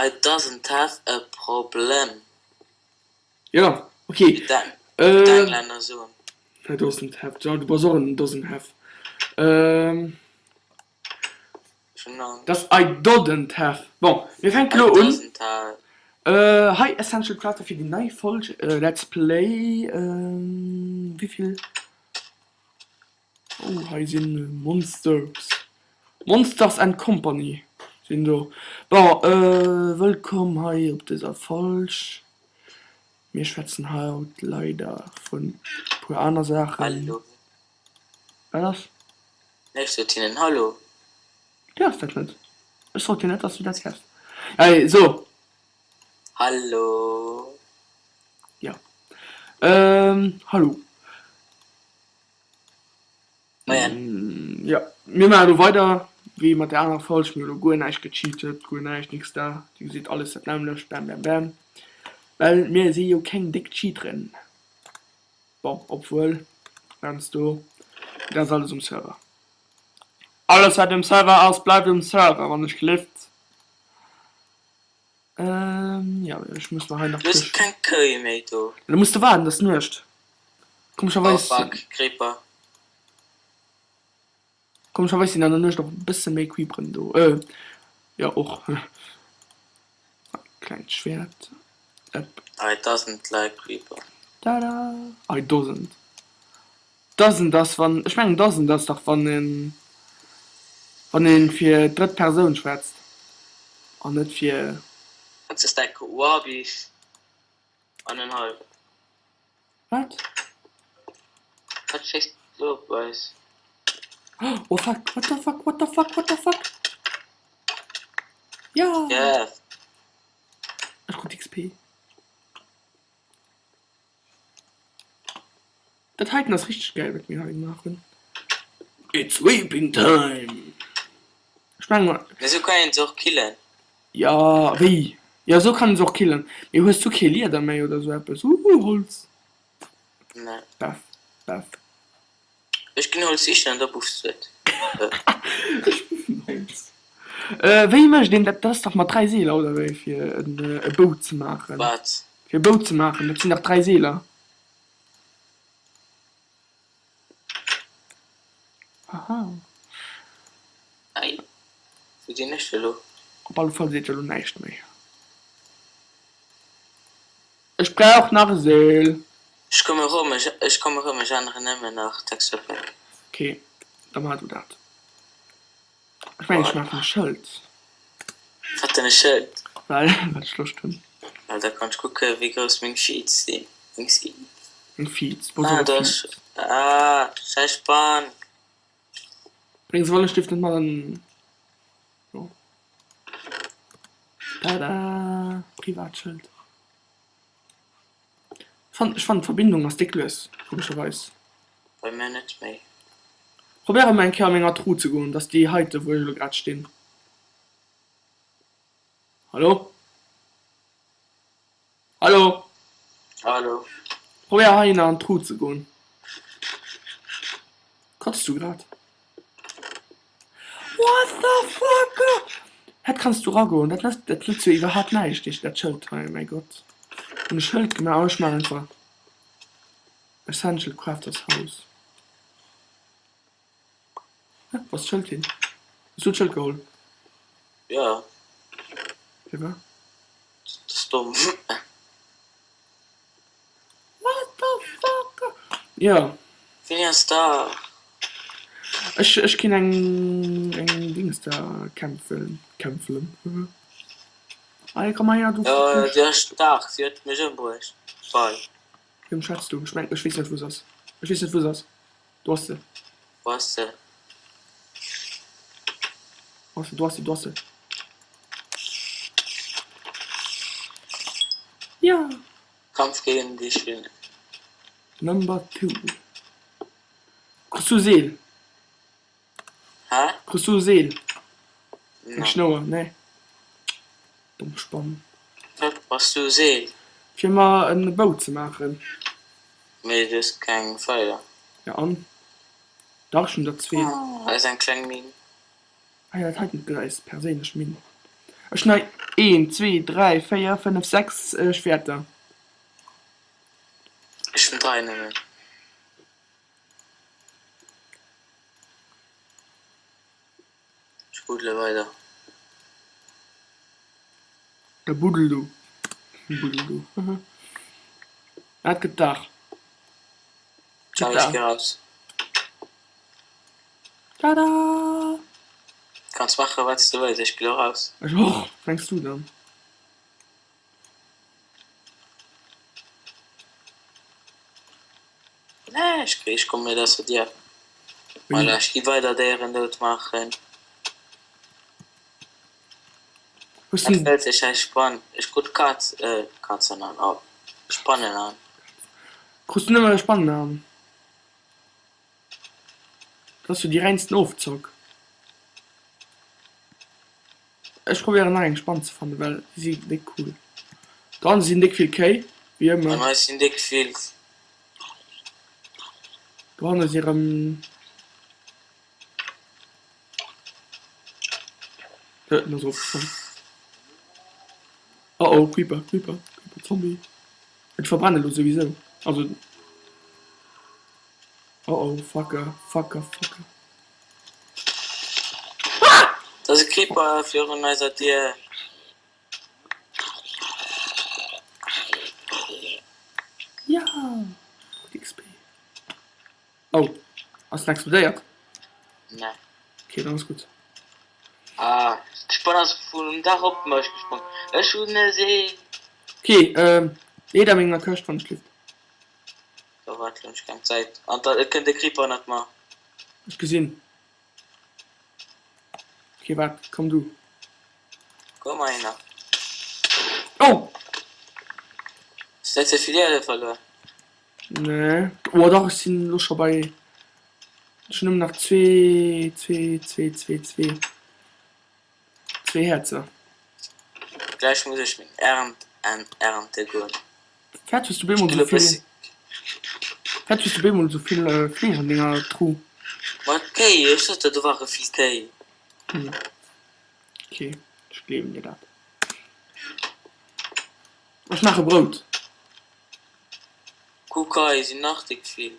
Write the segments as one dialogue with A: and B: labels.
A: I doesn't have a problem.
B: Jo, ok.
A: Wéi d'Englänner soen.
B: I doesn't have, jo, du bass och en doesn't have. Ähm. Dat ass I dodn't have. Bon, mir fänken elo un. Hei Essential Crafter fir déi nei Folg Let's Play. Wéivill? Oh, hei sinn Monsters. Monsters and Company sinn do. Bon, wëllkomm hei op dëser Folg. Mir schwätzen haut leider vun e puer aner Saachen.
A: Hallo.
B: Wat ass?
A: Nee, ech sot hinnen Hallo.
B: Du däerfs dat net. Ech sot dir net, dass du dat däerfs. Allez, so.
A: Hallo.
B: Jo. Ähm, hallo.
A: Moien.
B: Jo, mir maachen elo weider wéi mat der anerer Folg. Mir hu elo guer näischt gecheatet, guer näischt, nix da. Dir gesitt alles dat nämmlecht, bam, bam, bam. Well mir si jo keng déck Cheateren. Bon, obwuel, heiansdo, dat ass alles um Server. Alles wat um Server ass, bleift um Server, wann ech gelift. Ähm, jo, ech muss mer hei nach.
A: Du hues keng Kéi méi do.
B: Da muss de waarden, et ass Nuecht. Komescherweis.
A: Oh fuck, Creeper.
B: Komescherweis sinn an der Nuecht och e bësse méi Creeperen do. Äh, jo, och. Klengt Schwert. Ep.
A: I doesn't like Creeper.
B: Tada! I doesn't. Doesn't ass wann, ech mengen doesn't ass dach wann een, wann een fir d'drëtt Persoun schwätzt an net fir.
A: Wat ass dat Wabis an en hallwen?
B: Wat?
A: Wat schéisst lo op eis?
B: Oh fuck, what the fuck, what the fuck, what the fuck? Ja!
A: Yes!
B: Ech krut XP. Dat heiten ass richteg gäil wat mir hei gemaach hunn. It's weeping time! Ech mengen mer.
A: Mee sou kann een se och killen.
B: Jo, wéi? Jo sou kann een se och killen. Mee hues du kee Lieder méi oder sou eppes? Ooh Holz!
A: Nee.
B: Beff, beff.
A: Ech ginn Holz sichen an da buffs du et.
B: Ech buffen Holz. Wéi mécht een dat? Dat ass dach mat 3 Seeler oder wéi fir e Bou ze maachen?
A: Wat?
B: Fir e Bou ze maachen, dat sinn dach 3 Seeler. Haha.
A: Ei, wou sinn ech elo?
B: Op alle Fall seet elo näischt méi. Ech brauch nach e Seel.
A: Ech komme rëm, ech komme rëm, ech änneren nëmmen nach Texture Pack.
B: Ok, da maach du dat. Ech mengen ech maachen e Schëld.
A: Wat denn e Schëld?
B: Well well ech Loscht hunn.
A: Well da kann ech kucke wéi grouss meng Sheets sinn. Meng Seeds.
B: Meng Feeds, wou
A: Ah
B: soll
A: do
B: e
A: ass,
B: Feed?
A: ah scheiss Spann.
B: Bréng se Wollestift net mat an jo. Tada! Privatschëld. Ech fannen d'Verbindung ass déck lues, komescherweis.
A: Bei mir net méi.
B: Probéier emol eng Kéier a menger Tru ze goen, dass déi heite wou ech elo grad stinn. Hallo? Hallo?
A: Hallo?
B: Probéier heihinner an d'Tru ze goen. Kotz du grad? What the fuck? Hätt kanns du ragoen, dat nët dat nëtzt jo iwwerhaapt näischt deech dat Schëld hei, mäi Gott. Hunn e Schëld gemaach, oh ech maan einfach Essential Crafters House. Hä, wou ass d'Schëld hin? Hues du d'Schëld geholl?
A: Jo.
B: Firwat?
A: Dat ass domm.
B: What the fuck? Jo.
A: Wéini ass da?
B: Ech ech kinn eng eng Dings da kämpfen kämpfelen. Hei komm mal her du.
A: Jo si ass staark, si huet mech ëmbruecht. Bye.
B: Wiem schwätz du? Ech meng ech weess net wou se ass. Ech weess net wou se ass. Do ass se.
A: Wou ass se?
B: Do ass se, do ass se, do ass se. Ja!
A: Kampf gegen die Spinne.
B: Number two. Kriss du Seel?
A: Hä?
B: Kriss du Seel? Eng Schnouer? Nee. Domm Spann.
A: Wat bass du Seel?
B: Fir mer en Bou ze maachen.
A: Mee du hues keng Feiler.
B: Ja an? Dach, ech hunn der zwee.
A: Hei ass eng kleng Minn.
B: Ah jo, dat heiten gëtt eis perséinlech Minn. Ech hunn hei 1, 2, 3, 4, 5, 6 Schwäerter.
A: Ech hunn 3 nëmmen. Ech buddele weider.
B: Da buddel du. Buddel du. Ah, et gëtt Dag.
A: Ciao, ech gi raus.
B: Tada!
A: Kanns maachen wat s de wëlls, ech gi lo raus.
B: Ech och. Wat mengs du dann?
A: Nee, ech, ech komme net aus der Dier. Voilà, ech gi weider Déieren dout maachen.
B: Hues
A: Wat
B: du.
A: wëlls ech hei Spann? Ech krut Kaz, äh, Kazen an, oh, Spannen an.
B: Krus du nëmme Spannen an? Dat ass jo déi reinsten Ofzock. Ech probéieren nach eng Spann ze fannen, well déi si déck cool. Dohanne sinn déck vill Kéi, wéi
A: An
B: ëmmer.
A: hei sinn déck vill.
B: Dohanne si rëm. En ass erofgefall. Oh oh, Creeper, Creeper, Creeper, Zombie. Ech verbrenne lo souwisou. Also. Oh oh, fucker, fucker, fucker.
A: Da ass e Creeper virun eiser Dier.
B: Ja! Gutt XP. Oh, ass en explodéiert?
A: Nee.
B: Okay, dann ass gutt.
A: Ah, d'Spann ass vum Daach op mech gesprong. Ech hunn e See.
B: Okay, ähm, leet a menger Këscht wann et schléift.
A: Da waart, lo hunn ech keng Zäit. An da et kënnt e Creeper ënnert mer.
B: Ech gesinn. Okay, waart, komm du.
A: Komm heihinner.
B: Oh!
A: Hues net ze vill Ierde verluer?
B: Nee. Oh dach, ech sinn elo scho bei, ech hunn nëmmen nach zwee, zwee, zwee, zwee, zwee, zwee Häerzer.
A: Gläich muss ech meng Ernt ernte goen.
B: Firwat hues du bemol
A: Ech
B: esou
A: ginn e
B: vill,
A: bëssi.
B: firwat hues du bemol esou vill Fleesch an denger Truh?
A: Ma d'Kéi, ech sot der, do ware vill Kéi.
B: Hm, okay, ech gleewen dir dat. Ech maache Brout.
A: Kuck hei sinn nach déck vill.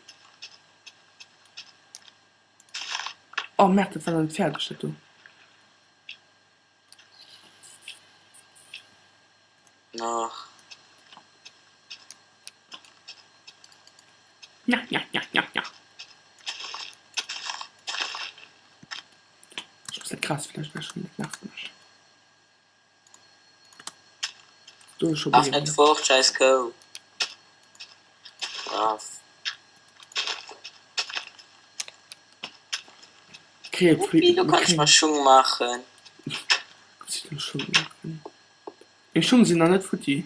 B: Oh merde, dat war nach net fäerdeg dat do.
A: Nach.
B: Nja nja nja nja nja. Ech muss dat Gras vläicht wäschen, dat nervt mech. Do scho
A: Laf net fort, scheiss Kou. Brav. Wuppi, do kann ech mer Schung maachen.
B: Meng Schung sinn nach net futti.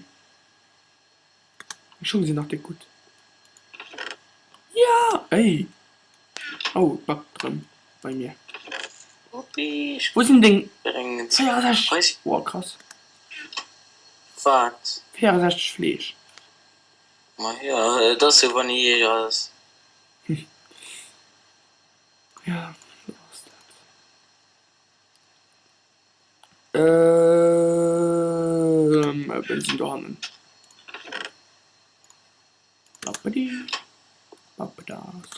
B: Meng Schung sinn nach déck gutt. Ja ey! Oh et backt rëm bei mir.
A: Wuppi, ech
B: Wou sinn deng
A: bréngen
B: 64? Woah krass.
A: Wat?
B: 64 Fleesch.
A: Ma jo, et ass jo wann ee Jäger ass.
B: Ja, sou ass dat. Mir sinn dohannen.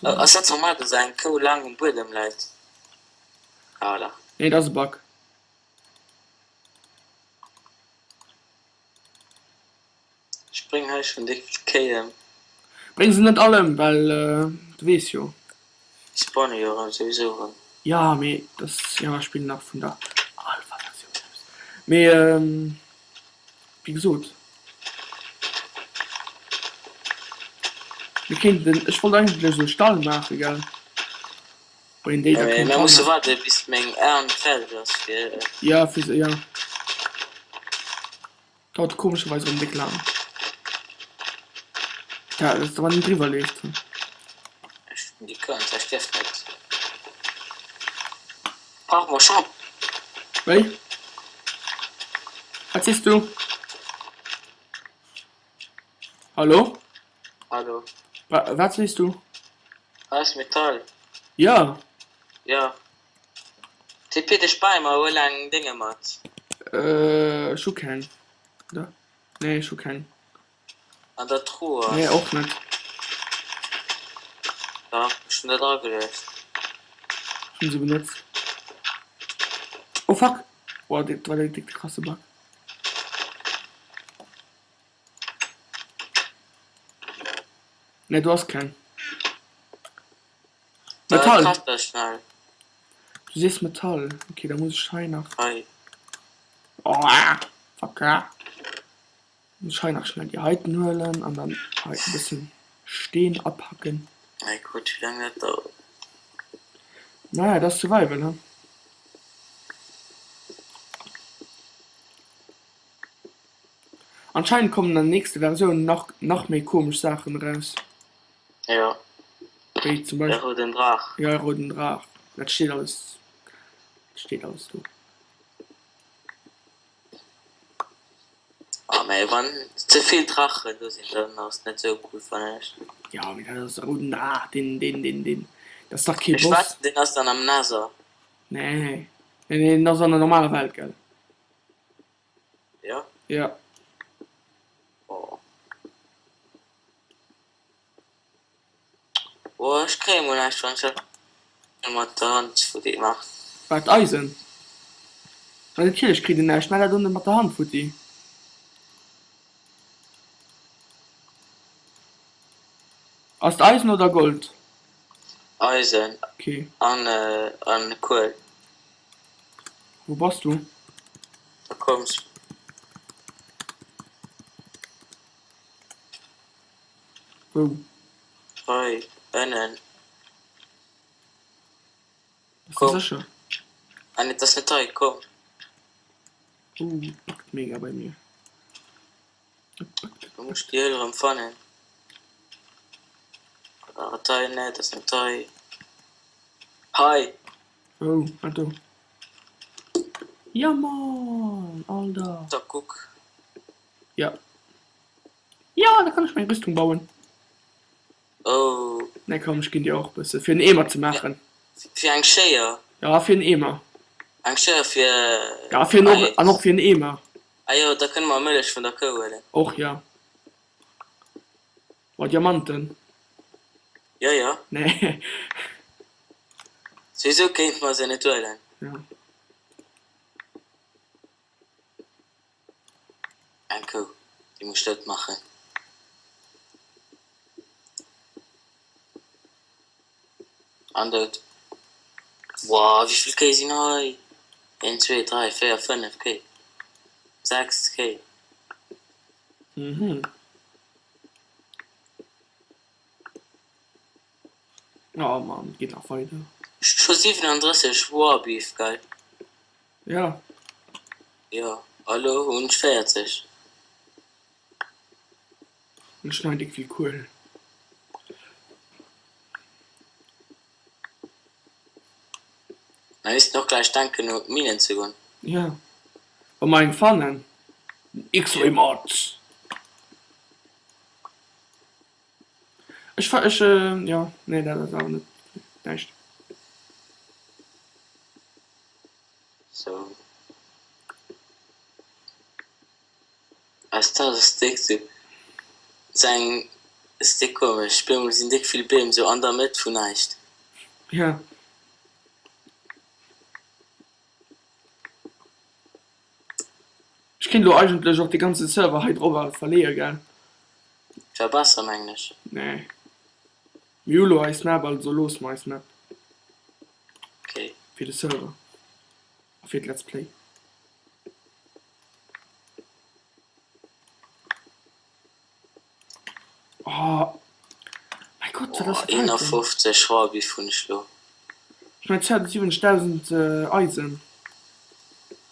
A: Ass dat normal dass eng Kou laang um Buedem läit? Ah dach.
B: Nee, dat ass e Bug.
A: Ech bréngen hei schon déck vill Kéi em.
B: Bréng se net all ëm, well du weess jo.
A: Déi spawnen jo erëm souwisou erëm.
B: Jo, mee dass, jo ech spillen nach vun der Alpha Versioun aus. Mee wéi gesot, mir kéinten, ech wollt eigentlech esou e Stall maachen, gell, wou een déi da
A: Mee
B: kéint
A: mir musse
B: dran.
A: waarde bis meng Ernt fäerdeg ass fir.
B: Jo, fir se, jo. Dauert komescherweis erëm déck laang. Ja, dass de wann driwwer leeft.
A: Ech hunn déi Kënnt, ech dierf net. Brauch mer Shop.
B: Wéi? Wat sees du? Hallo?
A: Hallo.
B: Wa wat sees du?
A: Hei ass Metall.
B: Ja.
A: Ja. TP dech bei mer, huel eng Dénge mat.
B: Ech hu keng, oder? Nee, ech hu keng.
A: An der Truhe.
B: Nee, och net.
A: Dach, ech hunn dat ageluecht.
B: Ech hunn se benotzt. Oh fuck! Oh, dat war dee décke krasse Bug. Nee, do ass keng. Metall! Du sees Metall. Okay, da muss ech hei nach.
A: Hei.
B: Oh, ah, fuck, ah. Muss ech hei nach schnell déi heiten huelen an dann hei e bëssen Steen abhacken.
A: Mei Gott, wéi laang dat dauert.
B: Naja, dat ass Survival, he? Anscheinend kommen an der nächste Versioun nach, nach méi komesch Saachen eraus.
A: Jo.
B: Wéi zum Beispill.
A: De rouden Draach.
B: Jo, de rouden Draach. Dat steet alles, dat steet alles do.
A: Ah mä wann ze vill Drachen do sinn, dann ass net sou cool fannen ech.
B: Jo, mee dat ass de rouden Draach, deen, deen, deen, deen, dat ass dach kee
A: Ech
B: Boss.
A: wetten deen ass dann am Nether.
B: Nee, nee, nee, deen ass an der normaler Welt, gell?
A: Jo?
B: Jo.
A: Oh. Oh, ech kréie mol näischt wann ech dat mat der Hand futti maachen.
B: Wat, Eisen? Ma natierlech kritt een näischt, maach dat och net mat der Hand futti. Ass et Eisen oder Gold?
A: Eisen
B: Okay.
A: an an Kuel.
B: Wou bass du?
A: Da komms.
B: Wou?
A: Hei ënnen.
B: Bass du
A: Komm.
B: sécher?
A: Ah nee, dat ass net hei, komm.
B: Ooh, buggt mega bei mir.
A: Do muss ech déi Höhl erëm fannen. War et hei? Nee, dat ass net hei. Hei!
B: Wou? Ah do. Ja Mann, Alter.
A: Da kuck.
B: Ja. Ja, da kann ech meng Rüstung bauen.
A: Oh.
B: Nee komm, ech ginn dir och bësse fir en Eemer ze maachen.
A: Fir eng Schéier?
B: Ja, fir en Eemer.
A: Eng Schéier fir
B: Ja, fir en och, an och fir en Eemer.
A: Ah jo, da kënne mer Mëllech vun der Kou huelen.
B: Och ja. Oh, Diamanten.
A: Jo, jo.
B: Nee.
A: Souwisou kéinte mer se net huelen.
B: Ja.
A: Eng Kou, déi muss dout maachen. An dout. Woah, wéi vill Kéi sinn hei? Een, zwee, dräi, véier, fënnef Kéi. Sechs Kéi.
B: Mhm. Oh Mann, et geet nach weider.
A: Scho 37 Warbeef, geil.
B: Ja.
A: Jo, a lo hunn ech 40.
B: Ech schneiden déck vill Kuel.
A: Mer missten och gläich denken u Minen ze goen.
B: Ja, wa mer eng fannen. X-ray Mods. Ech fa ech jo nee dat ass awer net näischt.
A: Sou. Eis Taz ass déck sou sou eng ass déck komesch. Bemol sinn déck vill Beem sou an der Mëtt vun näischt.
B: Ja. Ech kéint elo eigentlech och de ganze Server hei drop verleeë gell?
A: Wär besser mengen ech.
B: Nee. Mir hu lo eis Map, also loosse mer eis Map.
A: Okay.
B: Fir de Server a fir d'Let's Play. Oh mäi Gott, wat ass dat heiten?
A: 51 Raw-Beef hunn ech lo.
B: Ech mengen 270.000 Eisen.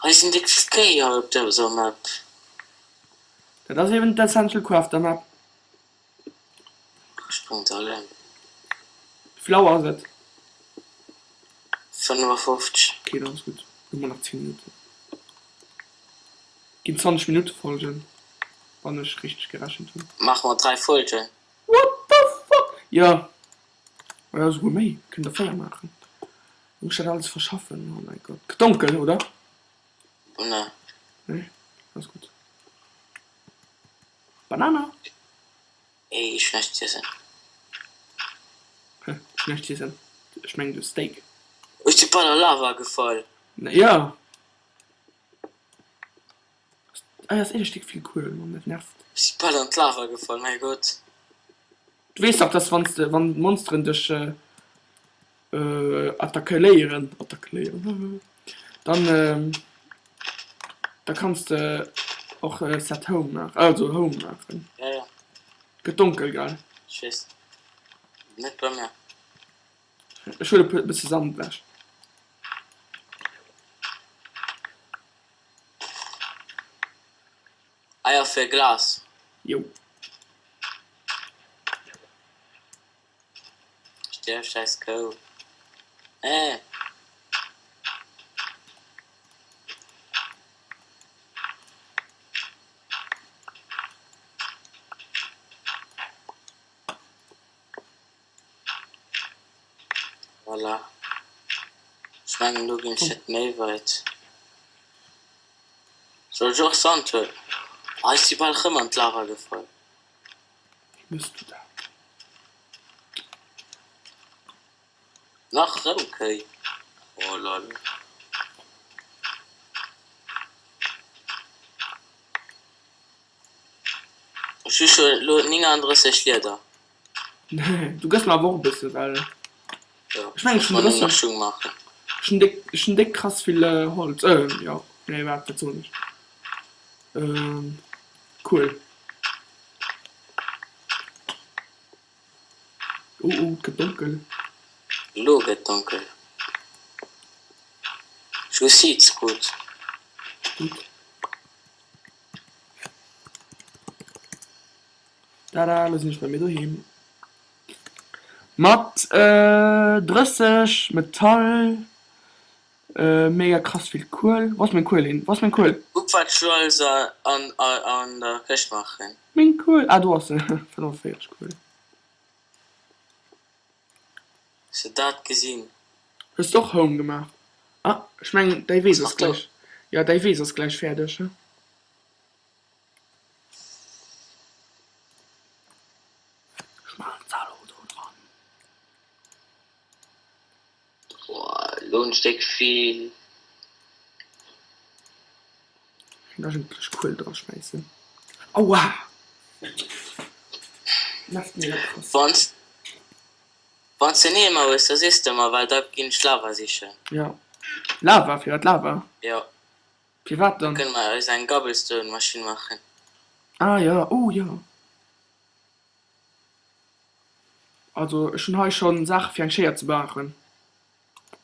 A: Hei sinn déck vill Kéi hei op dëser Map.
B: Dat ass eben d'Essential Crafter Map.
A: Sprengt all ëm.
B: Wéi vill Auer ass et?
A: 55.
B: Ok, dann ass gutt. Hu mer nach 10 Minutten. Ginn 20 Minutte Folgen, wann ech richteg gerechent hunn.
A: Maache mer 3 Folgen?
B: What the fuck? Jo, oder esouguer méi, kënnt der 4 maachen. Muss ech dat alles verschaffen? Oh mäi Gott, gëtt donkel, oder?
A: Ne.
B: Nee, alles gutt. Banana!
A: Ey, ech hunn näischt z'iessen.
B: Hä, ech hunn näischt z'iessen? Ech mengen du Steak.
A: Ech si bal a Lava gefall.
B: Jo. Hei ass éierlech déck vill Kuel, Mann, dat nervt.
A: Ech si bal an d'Lava gefall, mäi Gott.
B: Du weess dach, dass wanns de, wann d'Monsteren dech attackeléieren, attackeléieren, dann, da kanns de och set home maachen, also home maachen.
A: Ja, ja.
B: Gëtt donkel, gell?
A: Ech weess. Net bei mir.
B: Ech huele e bësse Sand ewech.
A: Eier fir Glas.
B: Jo.
A: Stierf scheiss Kou. Äh. Voilà. Ech mengen do ginn ech net méi weit. Soll ech och Sand huelen? Ah ech si bal rëm an d'Lava gefall.
B: Wéi mëss du dat?
A: Nach rëm Kéi? Oh lol. Ech hu scho lo 39 Lieder.
B: Du gëss mer awer och e bësse well
A: Jo,
B: ech mengen ech
A: ech
B: hunn
A: muss nach
B: 30.
A: Schung maachen.
B: Ech hunn déck, ech hunn déck krass vill Holz. Äh jo, nee waart, wat soen ech? Ähm, Kuel. Oh oh, et gëtt donkel.
A: Elo gëtt donkel. Ech hu Seeds krut.
B: Gutt. Tada, lo sinn ech bei mir doheem. Mat 30 Metall, mega krass vill Kuel. Wou ass meng Kuel hin? Wou ass meng Kuel?
A: Kuck wat ech lo alles an der Këscht maachen.
B: Meng Kuel, ah do ass se, 45 Kuel.
A: Hues de dat gesinn?
B: Hues de och Home gemaach? Ah, ech mengen däi Wees ass gläich, jo däi Wees ass gläich fäerdeg, he? Ech maachen Zalo do dran.
A: Boah, lo hunn ech déck vill.
B: Ech kéint eigentlech Kuel dra schmäissen. Aua! Nervt mega krass.
A: Wanns wanns de en Eemer hues, da sees de mer, well da ginn ech Lava sichen.
B: Jo. Lava? Firwat Lava?
A: Jo.
B: Firwat
A: Da
B: dann?
A: kënne mer eis eng Gobblestone-Maschinn maachen.
B: Ah jo, oh jo. Also ech hunn hei schonn Saache fir eng Schéier ze maachen.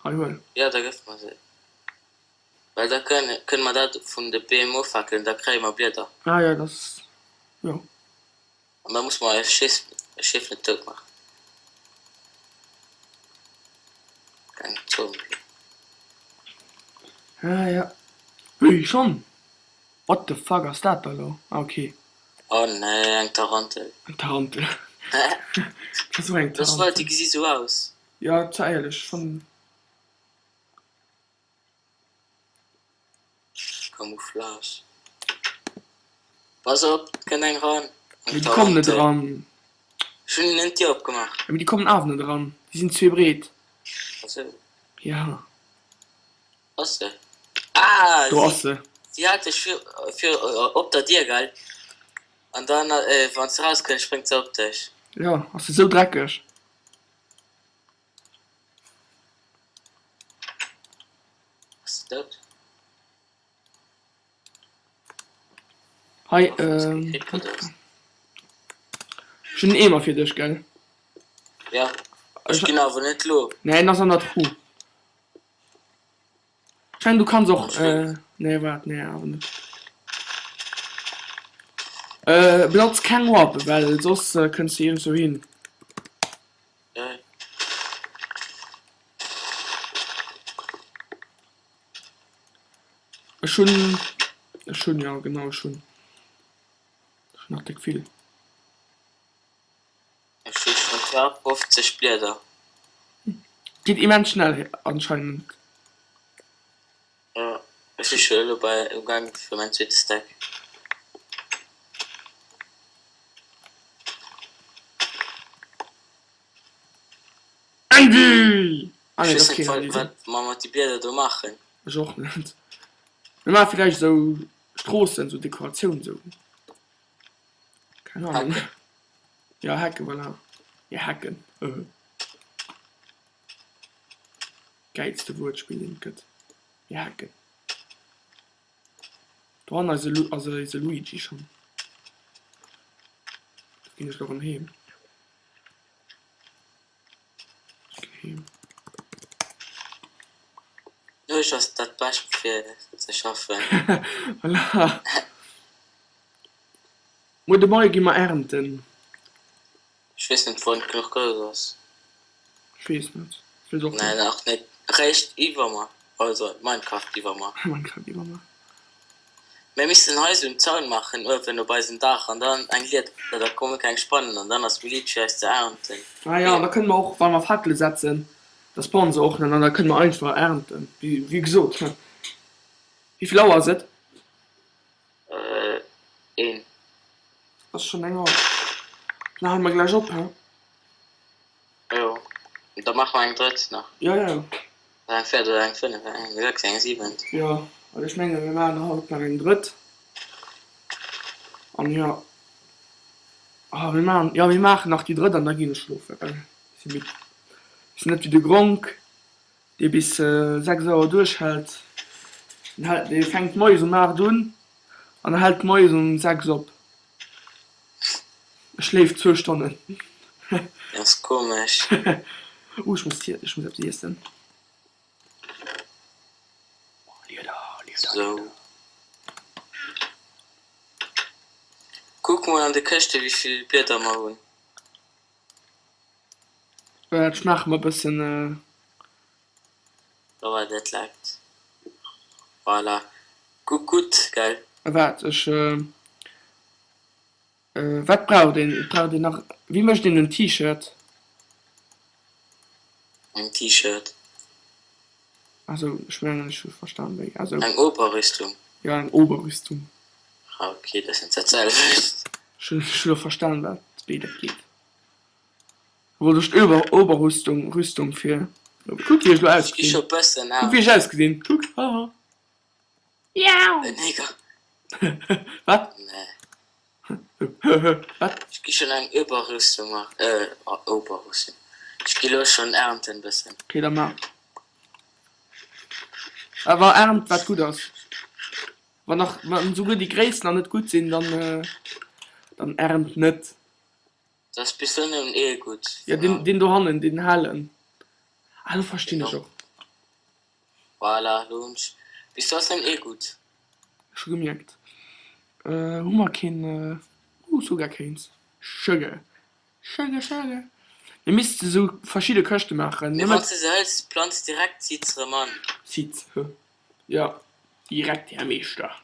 B: Hei huel.
A: Jo, da gëff mer se. Well da kënne mer dat vun de Beem ofhakelen, da kréie mer Blieder.
B: Ah jo, dat ass, jo.
A: An da musse mer eis Schiff net dout maachen. Keng Zombien.
B: Ah jo. Wéi, schonn? What the fuck ass dat da lo? Ah ok.
A: Oh nee, eng Tarantel.
B: Eng Tarantel. Dat ass och eng
A: Das war, déi
B: Tarantel.
A: gesi sou aus.
B: Jo, zwar éierlech, schonn.
A: Camouflage. Pass op, et kënnt eng ran. Eng
B: Mee déi kommen net
A: Tarantel.
B: eran.
A: Ech hunn hinnen d'Dier opgemaach.
B: Ja, mee déi kommen awer net eran. Déi sinn zwee breet.
A: Ach sou.
B: Ja.
A: Ass se? Ah,
B: Do
A: si,
B: ass se.
A: si hält sech fir, fir op der Dier, gell? An dann, wann s de rauskënns, spréngt se op dech.
B: Jo, ass se sou dreckeg.
A: Ass se dout?
B: Hei, ähm, ech hunn en Eemer fir dech, gell?
A: Ja, ech ginn awer net lo.
B: Nee, en ass an der Truh. Ech mengen, du kanns och, äh, nee, waart, nee, awer net. Äh, benotz keng Warp, well soss kënns de iergendzwou hin. Ech hunn, ech hunn, jo genau, ech hunn, ech hunn nach déck vill.
A: Ech hu schonn 52 Blieder.
B: Geet immens schnell anscheinend.
A: Jo, Ech si scho elo bei ugaang fir mäin zweete Stack.
B: Andy! Ah
A: Ech
B: nee,
A: weess
B: dat ass
A: net
B: keen
A: wat
B: Andy.
A: wat mer mat de Blieder do maachen.
B: Ech och net. Mir maache villäicht esou Stroossen, esou Dekoratioun esou. Keng Ahnung.
A: Hecken.
B: Ja, Hecken, voilà. Ja, Hecken. Gäilste Wuertspill deen et gëtt. Mir hacken. Dohannen ass ass eise Luigi schonn. Da ginn ech lo erëm heem. Ech ginn heem.
A: Nuecht ass dat bescht fir ze schaffen.
B: Voilà. Muer de Moie gi mer ernten.
A: Ech weess net wou genuch Geld ass.
B: Ech weess net. Ech weess och
A: net. Nach net. Réischt iwwermer. Also Minecraft iwwermer.
B: Minecraft iwwermer.
A: Mir missten hei sou en Zaun maachen uewen op eisem Daach an dann eng Lieder, da komme keng Spannen an dann ass méi liit fir eis ze ernten.
B: Ah jo, an da kënne mer och wa mer Fakele setzen, da spawnen se och net an da kënne mer einfach ernten. Wéi gesot. Wéi vill Auer ass et?
A: Een.
B: Ass schon eng Auer. Dann hale mer gläich op, he?
A: Jo, da maache mer eng drëtt nach.
B: Jo, jo.
A: Oder eng véiert oder eng fënneft, eng sechst, eng siwent.
B: Jo, well ech mengen, mir maachen haut nach eng drëtt. An jo, ah, mir maachen, jo, mir maachen nach déi drëtt an da ginn ech schlofen, well ech si midd. Ech sinn net wéi de Gronkh, dee bis 6 Auer duerchhält. Deen hält, dee fänkt moies um 8 un an hält moies um 6 op. E schléift zwou Stonnen.
A: Dat ass komesch.
B: Uh, ech muss ech muss eppes iessen. Oh, Lieder, Lieder,
A: Sou.
B: Lieder.
A: Kuck mol an de Këschte wéivill Blieder mer hunn.
B: Ech maache mer bëssen.
A: Awer dat leckt. Voilà. Guck gutt, gell?
B: Waart, ech. Wat braucht een? Et braucht een nach. Wéi mécht een en T-Shirt?
A: Eng T-Shirt.
B: Also, ech mengen, ech hu verstan wéi. Also.
A: Eng Oberrüstung.
B: Jo, eng Oberrüstung.
A: Ah, ok, dat ass net dat selwecht.
B: Ech hunn elo verstan, wat, wéi dat geet. Wollt ech d'Ober Oberrüstung Rüstung fir Kuck wéi ech lo
A: Ech gi
B: ausgesinn.
A: scho bëssen
B: Kuck wéi
A: al.
B: ech ausgesinn. Kuck haha. Miau.
A: En Neger.
B: Wat?
A: Nee.
B: Wat?
A: Ech gi schon eng Oberrüstung maachen. Äh, Oberrüstung. Ech gi lo schon ernten bëssen.
B: Okay, da maach. Awer ernt wat gutt ass. Wann nach, wann souguer déi Gréisst nach net gutt sinn, dann, dann ernt net.
A: Dat ass bis elo nëmmen ee gutt.
B: Jo, deen, deen dohannen, deen hellen. Ah, lo verstinn ech och.
A: Voilà, lo hunn ech. Bis elo ass nëmmen ee gutt.
B: Ech hu gemierkt. Hu mer keen, uh, Sugar Canes. Sugar, Sugar, Sugar. Mir misste sou verschidde Këschte maachen.
A: Mee wann s de se hëls, planz direkt Seeds erëm an.
B: Seeds, hë? Jo, direkt, Här Meeschter.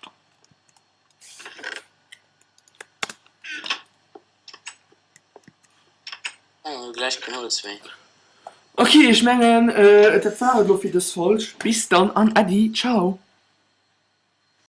B: Ok, ech mengen dat war et elo fir dës Folg. Bis dann an Äddi, ciao.